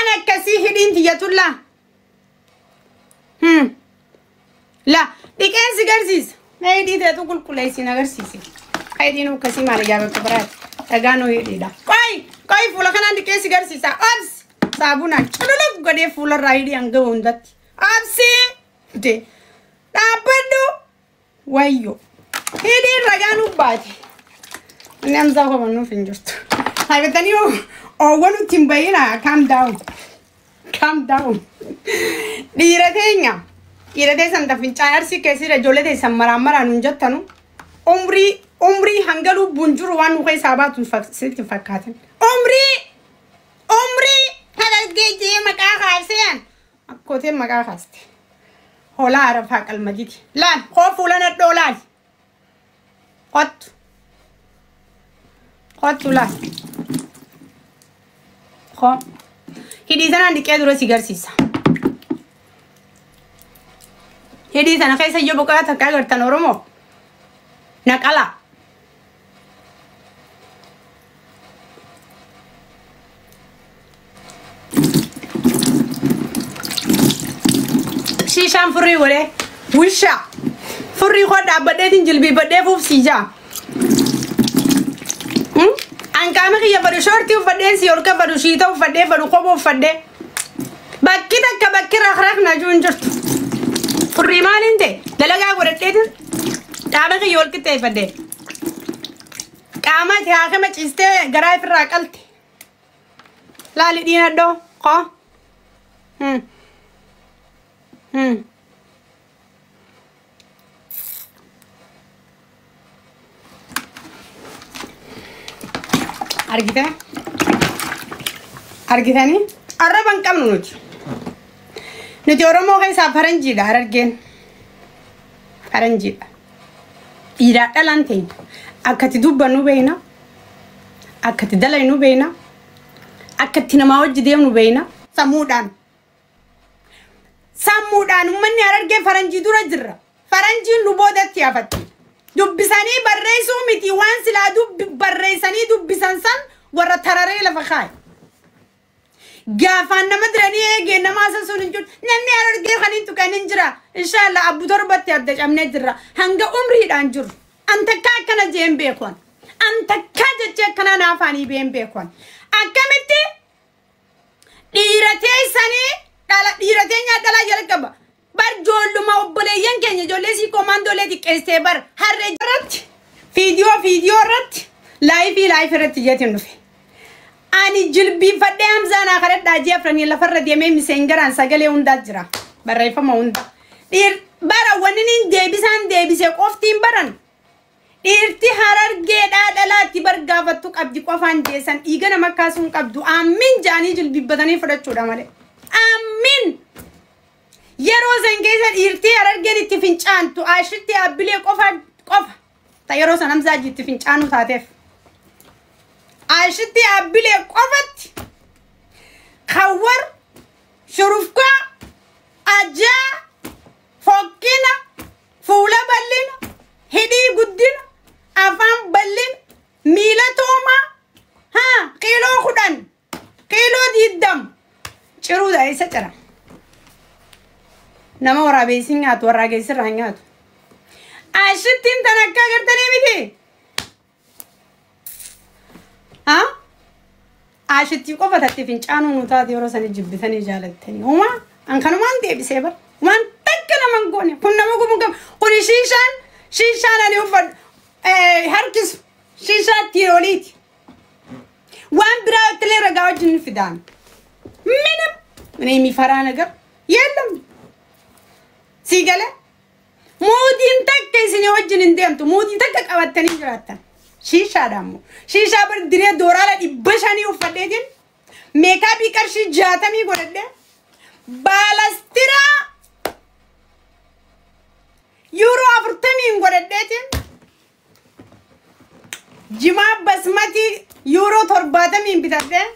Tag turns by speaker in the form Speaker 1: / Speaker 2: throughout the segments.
Speaker 1: Waan akkasii hidhiin tiyyatullaa. La dhiqeen si garsiisa. Mee hidhii teetu qulqulleessiin agarsiisi. Hidhiin akkasii maal ijaabatu biraati. Dhagaan hidhiidha. Qoy qoy fuula kanaan dhiqee si garsiisa. Obsi saabunaan cululuq godhee fuularraa hidhii hanga hundatti. Obsi de dhaabbadhu wayyo. Hidhiin ragaan ubbaate. Inni hamzaa kobannuuf hin jirtu. Haabatanii oowwan nutti hin bahina. Calm down. Calm down. Dhiira teenya. Dhiira teessan fincaan arsii keessi ijoollee teessan maraan maraan hin jettanu. Umrii umrii hanga lubbuun jiru waan nu keessaa baatu sitti hin fakkaatin. Umrii umrii harargee jee maqaa kaaseen akkooteen maqaa kaaste. Hoolaa arafaa qalmadiiti. Laal koo fuula nadhoo laal. Qottu. Qottu laal. Koo. Hidhii sanaan dhiqee dura si garsiisa. Hidhii sana keessa iyyuu boqotaa takka agartan Oromoo. Naqala. Shiishaan furrii godhee wishaa furrii koo dhaabbadheetiin jilbiifadhee fuufsii jaa. Anqaama kiyya fadhu shoortii uffadhee si ol kafadhu shiita uffadhee fadhu kophee uffadhee bakki takka bakki rakrak na jiru hin jirtu. Furrii maaliin ta'e dalagaa godhadheetiin qaama kiyya ol qixxeeffadhee qaama itti haakama ciistee garaa ifirraa qalte. Laali dhiinadhoo koo. Argitee? Argitanii? Arraba hin qabnu nuti. Nuti Oromoo keessaa faranjiidha harargeen. Faranjiidha. Dhiiraa dhalaan teenya. Akka itti dubbannu beekna. Akka itti dalaynu beekna. Akka itti namaa wajji deemnu beekna. Sammuudhaan. Sammuudhaan uummanni harargee faranjii dura jirra. Faranjiin nu boodatti hafatti. Dubbisanii barreessuu miti waan silaa barreessanii dubbisan san warra tararee lafa kaaye. Gaafaan nama diranii eegee nama asan sun hin jiru. Namni harargee kan hin tuqan hin jira. Inshaallah abbu torbatti adda cabnee jirra. Hanga umriidhaan jiru. An takka akkana jeen beekuan. An takka jechee akkana naafaanii been beekuan. Akkamitti dhiira teessanii dhala dhiira teenyaa dhalaa jalqaba. Bar ijoolluma obboleeyyan keenya ijoollee sii koomaandoolee xiqqeessee bar harree irratti fiidiyoo fiidiyoo irratti laayifii laayifii irratti jeetiin dhufe. Ani jilbiinfadhee Hamzaa naa kadhadhaa ji'a afranii lafarra deemee miseenjaraan sagalee hundaa jira. Barreeffama hunda. Dhiir bara wanni niin deebisaan deebise qoftiin baran. Dhiirti harargeedhaa dhalaatti bar gaafattu qabdi qofaan jeessan dhiiga nama kaasuun qabdu. Amin jaanii jilbiibbatanii fudhachuudha malee. Amin! Yeroo san keessa dhiirtii harargeen itti fincaantu ashitti abbilee qofa qofa. Ta yeroo san Hamzaa itti fincaanu taateef. Ashitti abbilee qofatti kawwar shurufkaa ajaa fokkina fuula bal'ina hidhii guddina afaan bal'ina miila toomaa haa kiiloo 10 kiiloo 20 ciruudha isa cira. Nama waraabessi nyaatu waraagessi irraa nyaatu. Ashittiin tan akka agartanii miti. Haa? Ashittii qofa tatti fincaanuu nu taate yeroo sanii jibbitanii jaalattanii. Uumaa an kanumaan deebisee bara. Waan takka nama hin goone. Kun nama gubuu qaba. Kun shiishaan shiishaan ani uffadhu harkisu shiishaa tiyooliiti. Waan biraa illee ragaa wajjin fidaan. ምንም እኔ የሚፈራ ነገር የለም። ሲገለ ሙዲን ተከ isin wajjin hin deemtu muudii takka qabattanii jiraattan. Shiishaadha ammoo. Shiishaa bar diree dooraala 500 uffadheetiin meekaappii qarshii 60 godhadhee baalastiraa yuuroo 40 godhadheetiin jimaa basmatii yuuroo 70 bitadhee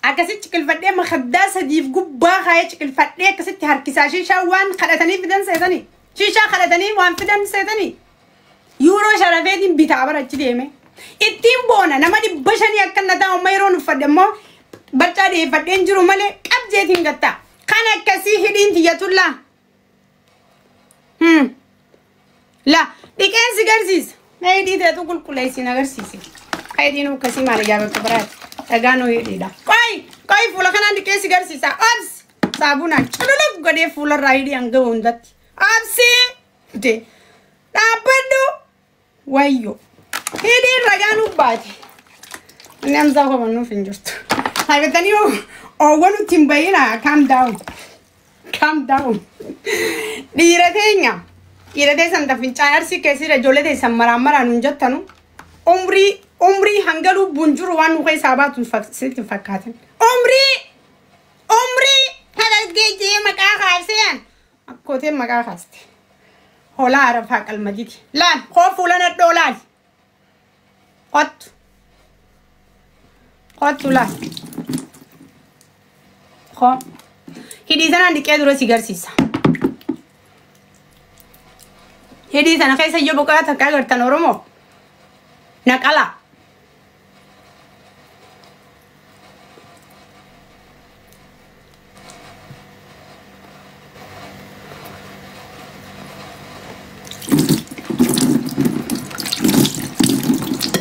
Speaker 1: akkasitti ciqilfadhee makaddaa sadiif gubbaa kaayee ciqilfadhee akkasitti harkisaa shiishaa waan kadhatanii fidan seetanii shiishaa kadhatanii waan fidan seetanii yuuroo sharafeetiin bitaa bara achi deeme. Ittiin boona nama 500 akkana taa'u amma yeroon uffadhe immoo barcaa dhiyeeffadheen jiru malee qabjeetiin gattaa. Kan akkasii hidhiin tiyyatullaa. La dhiqeen si garsiisa. Mee hidhii teetu qulqulleessiin agarsiisi. Hidhiin akkasii maal ijaa bakka biraati. Dhagaan hidhiidha. Qoyi qoyi fuula kanaan dhiqee si garsiisa. Obsi saabunaan cululuq godhee fuularraa hidhii hanga hundatti. Obsi de dhaabbadhu wayyo. Hidhiin ragaan ubbaate. Inni amsaa kobannuuf hin jirtu. Haagatanii oowwan nutti hin bayina. Calm down. Calm down. Dhiira teenya. Dhiira teessan fincaan Arsii keessi ijoollee teessan maraan maraan hin jettanu. Umrii umrii hanga lubbuun jiru waan nu keessaa baatu sitti hin fakkaatin. Umrii umrii Harargee jee maqaa kaaseen akkooteen maqaa kaaste. Hoolaa Arafaa qalmadiiti. Laal koo fuula nadhoo laal. Qottu. Qottu laal. Koo. Hidhii sanaan dhiqee dura si garsiisa. Hidhii sana keessa iyyuu boqotaa takka agartan Oromoo. Naqala.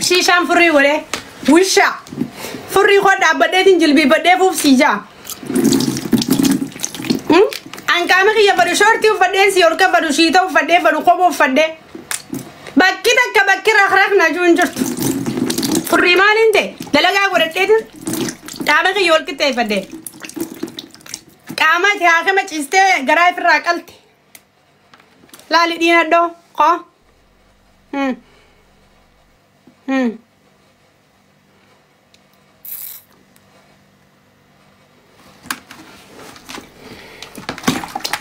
Speaker 1: Shiishaan furrii godhee wisha furrii koo dhaabbadheetiin jilbiifadhee fuufsii jaa. Anqaama kiyya fadhu shoortii uffadhee si ol kafadhu shiita uffadhee fadhu kophee uffadhee bakki takka bakki rakrak na jiru hin jirtu. Furrii maaliin ta'e dalagaa godhadheetiin qaama kiyya ol qixxeeffadhee qaama itti haakama ciistee garaa ifirraa qalte. Laali dhiinadhoo qoo.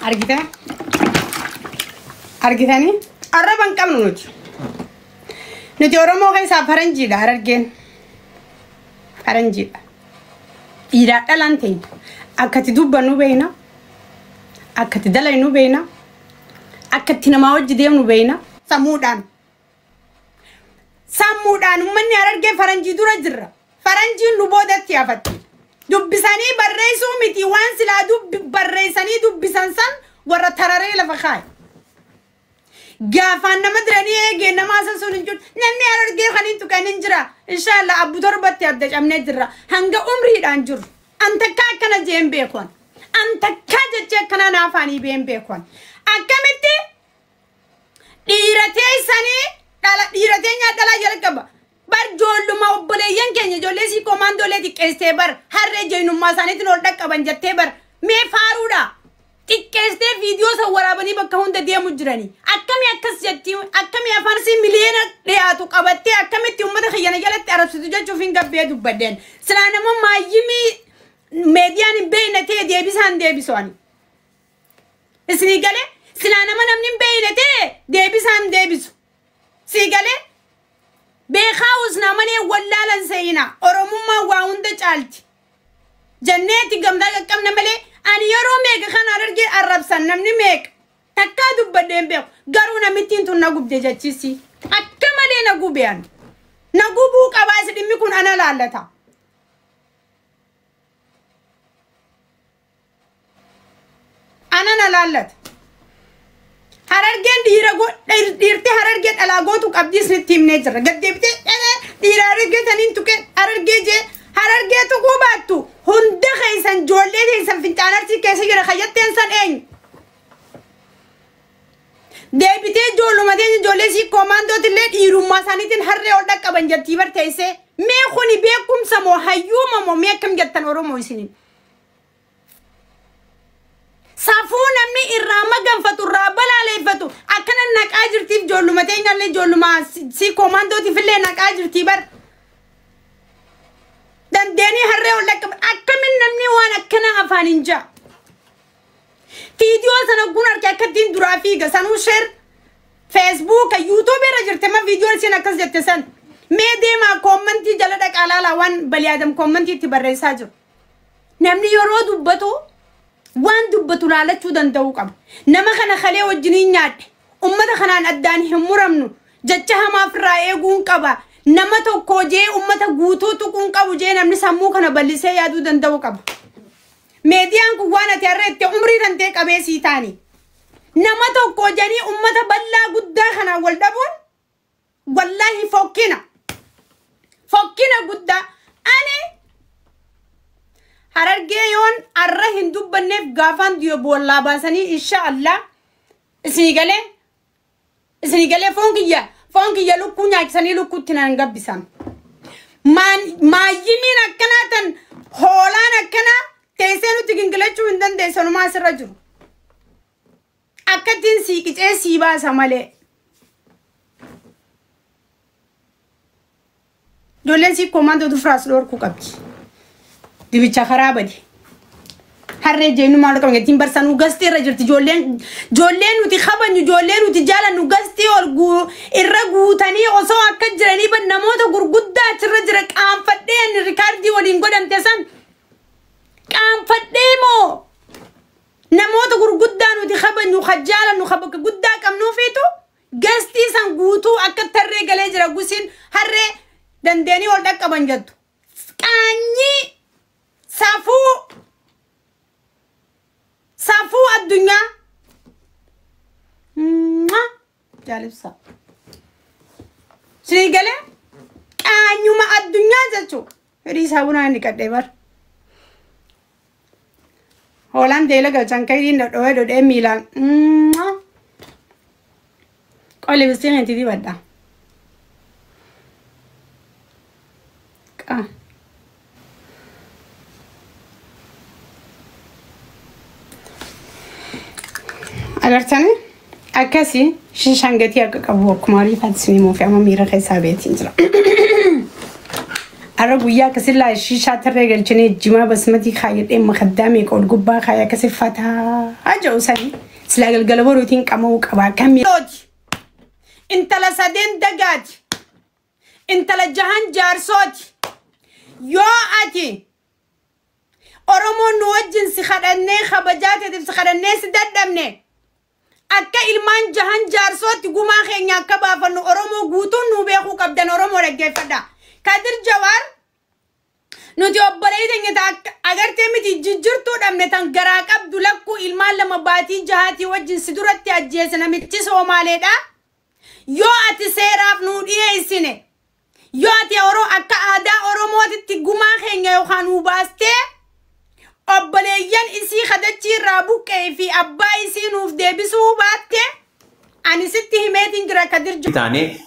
Speaker 1: Argitee? Argitanii? Arraba hin qabnu nuti. Nuti Oromoo keessaa faranjiidha Harargeen. Faranjiidha. Dhiiraa dhalaan teenya. Akkatti dubbannu beeyna. Akkatti dalaynu beeyna. Akkatti namaa wajji deemnu beeyna. Sammuudhaan. Sammuudhaan uummanni Harargee faranjii dura jirra. Faranjiin nu boodatti hafatti. Dubbisanii barreessuu miti waan silaa barreessanii dubbisan san warra tararee lafa kaaye. Gaafaan nama diranii eegee nama asan sun hin jiru. Namni Harargee kan hin tuqan hin jira. Inshaallah abbu torbatti adda cabnee jirra. Hanga umriidhaan jiru. An takka akkana jeen beekuun. An takka jechee akkana naafaanii been beekuun. Akkamitti dhiira teessanii dhiira teenyaa dhalaa jalqaba. Bar ijoolluma obboleeyyan keenya ijoollee sii koomaandoolee xiqqeessitee bar harree jeenyummaa isaaniitiin ol dhaqqaban jettee bar mee faaruudha. Xiqqeessitee viidiyoo san waraabanii bakka hunda deemu jiranii. Akkami akkas jettii akkami afaan sii miliyoona dhiyaatu qabattee akkamitti uummata kiyyana jalatti arabsitu jechuuf hin gabbee dubbadeen. Silaa nama maayyimii meediyaan hin beekne ta'e deebisaan deebisuani. Isinii galee silaa nama namni hin beekne ta'e deebisaan deebisu. Sii galee beekaa usnaa malee wallaalan seenaa Oromummaa waa hunda caalti. Janneeti gamtaa qaqqabna malee ani yeroo meeqa kan Harargee arrabsan namni meeqa takkaa dubbadheen beeku garuu namittiin tun na gubde jechisi akka malee na gube ani na gubuu qabaas dhimmi kun ana laallata. Ana na laallata. Harargeen dhiirtee Harargee dhalaa gootu qabdiis nutti himnee jirra. Gaddeebitee dhiira Harargee saniin tuqee Harargee jee Harargee tuquu baattu hunda keessan ijoollee keessan fincaan Arsii keessa jira kayyatteen san eenyu. Deebitee ijoolluma teenya ijoollee sii koomaandootillee dhiirummaa isaaniitiin harree ol dhaqqaban jettii barteessee mee kuni beekumsa moo hayyuuma moo mee akkam jettan Oromoo isiniin. Safuu namni irraa maganfatu irraa balaaleeffatu akkana naqaa jirtiif ijoolluma teenyallee ijoolluma si koomaandootiif illee naqaa jirtii bar. Dandeenii harree ol dhaqqaban akkamin namni waan akkana afaan hin jaa. Viidiyoo sana kun harka akkattiin duraa fiiga sanuu sheer feesbuuka yuutuubii irra jirte ma viidiyoon isheen akkas jette san. Mee deemaa koommantii jala dhaqaa laalaa waan baliyaadam koommantii itti barreessaa jiru. Namni yeroo dubbatu waan dubbatu laalachuu danda'uu qaba. Nama kana kalee wajjiniin nyaadhe. Uummata kanaan addaan hin muramnu. Jecha hamaaf irraa eeguun qaba. Nama tokko jee ummata guutuu tuquun qabu jee namni sammuu kana bal'isee yaaduu danda'u qaba. Meediyaan kun waan ati har'a itti umrii tantee qabee sii taani. Nama tokko jedhanii ummata bal'aa guddaa kanaan wal dhabuun wallaahi fokkina. Fokkina guddaa. Ani Harargee yoon har'a hin dubbanneef gaafaan diyo boollaa baasanii insha Allah isinii galee foon kiyya lukkuu nyaachisanii lukkuutti naan gabbisan. Maayyimiin akkanaa tan hoolaan akkanaa teessee nuti gingilachuu hin dandeessanumaa asirra jiru. Akkattiin sii qicee sii baasa malee. Ijoolleen sii koomaandootu firaas dhorkuu qabdi. Dibicha karaa badi. Harree jennu maal qabna ittiin barsanuu gastii irra jirti ijoolleen nuti kabajnu ijoollee nuti jaalannu gastii ol irra guutanii osoo akka jiranii ban namoota gurguddaa achirra jira qaanfadhee inni rikaardii waliin godhamte san qaanfadhee moo namoota gurguddaa nuti kabajnu ka jaalannu ka bakka guddaa qabnuufiitu gastii san guutuu akka tarree galee jira gusiin harree dandeenii ol dhaqqaban jettu. Qaanyii safuu safuu addunyaa jaalibsa. Sinii galee qaanyuma addunyaa jechuudha. Fedhii saabunaa inni qadhee bar. Hoolaan teela galchan kayriin dhodhowee dhodhee miilaan. Qolli bistiin itti dibadha. Agartanii akkasii shishaan gatii akka qabu akkuma ariifaatti isinii moofi amma miira keessaa beetiin jira. Har'a guyyaa akkasii shishaa tarree galchinee jimaa basmatii kaayadhee makaddaa meeqa ol gubbaa kaayee akkasii fataa jedhu sanii silaa galgala boruutiin qama'uu qaba akkamii. Intala sadeen dagaati. Intala jahan jaarsooti. Yoo ati Oromoon nu wajjin si kadhannee kabajaa teetiif si kadhannee si dadhabne akka ilmaan jahan jaarsootti gumaa keenya akka baafannu Oromoo guutuun nu beekuu qabdan Oromoo dhaggeeffadha. Kadir Jawaar nuti obboleeyyi teenya agartee miti jijjiirtuu dhabne tan garaa qabdu lakkuu ilmaan lama baatii jahaatii wajjin si duratti ajjeese namichi Soomaaleedha. Yoo ati seeraaf nu dhiyeessine yoo ati akka aadaa Oromootitti gumaa keenya yookaan nu baastee obboleeyyan isii kadachii irraa buqqee fi abbaa isii nuuf deebisuu baatte ani sitti himeetiin jira Kadir
Speaker 2: Taanee.